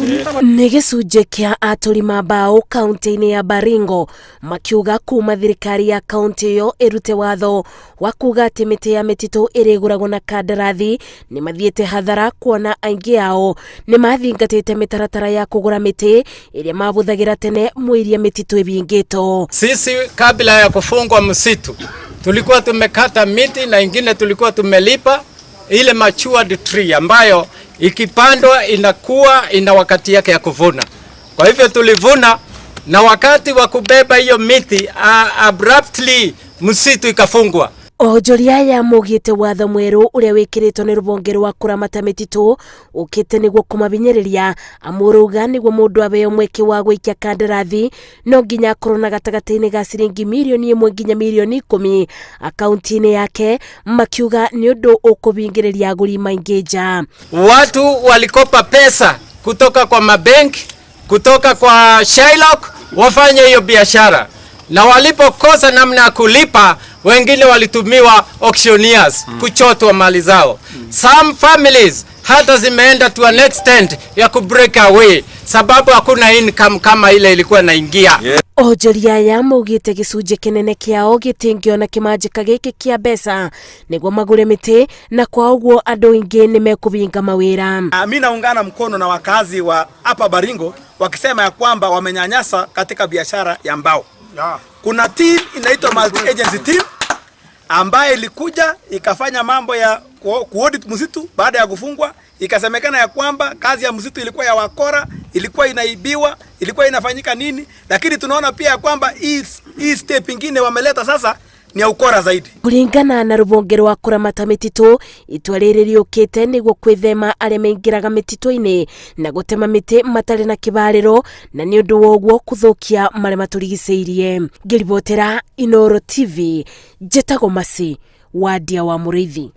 Nĩ gĩcunjĩ kĩa atũri ma mbaũ kaunti-inĩ ya Baringo makiuga kuma thirikari ya kaunti ĩyo ĩrute watho wa kuga atĩ mĩtĩ ya mĩtitũ ĩrĩgũragwo na kandarathi nĩ mathiĩte hathara kuona aingĩ ao nĩ mathingatĩte mĩtaratara ya kũgũra mĩtĩ ĩrĩa mabũthagĩra tene mũiria mĩtitũ ĩbingĩtwo. Sisi kabla ya kufungwa msitu tulikuwa tumekata miti na ingine tulikuwa tumelipa ile matured tree ambayo ikipandwa inakuwa ina wakati yake ya kuvuna. Kwa hivyo tulivuna, na wakati wa kubeba hiyo miti abruptly msitu ikafungwa. Onjoria aya maugĩte watho mwerũ ũrĩa wĩkĩrĩtwo nĩ rũhonge rwa kũramata mĩtitũ ũkĩte nĩguo kũmabinyĩrĩria amu rauga nĩguo mũndũ abeo mweke wa gũikia kandarathi no nginya akorwo na gatagatĩ-inĩ ga ciringi mirioni 1 nginya mirioni 10 akaunti-inĩ yake, makiuga nĩ ũndũ ũkũbingĩrĩria agũri maingĩ nja. Watu walikopa pesa kutoka kwa mabenki, kutoka kwa Shylock wafanye hiyo biashara, na walipokosa namna ya kulipa, wengine walitumiwa auctioneers kuchotwa mali zao. Some families hata zimeenda to an extent ya ku break away, sababu hakuna income kama ile ilikuwa inaingia. Onjoria aya maugĩte gĩcunjĩ kĩnene kĩao gĩtingĩona kĩmanjĩka gĩkĩ kĩa mbeca nĩguo magũre mĩtĩ na kwa ũguo andũ aingĩ nĩ mekũbinga mawĩra. Mi naungana mkono na wakazi wa hapa Baringo wakisema ya kwamba wamenyanyasa katika biashara ya mbao. Kuna team inaitwa multi agency team ambaye ilikuja ikafanya mambo ya kuaudit msitu baada ya kufungwa, ikasemekana ya kwamba kazi ya msitu ilikuwa ya wakora, ilikuwa inaibiwa, ilikuwa inafanyika nini, lakini tunaona pia ya kwamba hii step ingine wameleta sasa ni ya ukora zaidi. Kũringana na rũhonge rwa kũramata mĩtitũ, itua rĩrĩ rĩũkĩte nĩguo kwĩthema arĩa maingĩraga mĩtitũ-inĩ na gũtema mĩtĩ matarĩ na kĩbarĩro na nĩ ũndũ wa ũguo kũthũkia marĩa matũrigicĩirie. Ngĩribotera Inooro TV, njĩtagwo Masi Wandia wa Mũrĩithi.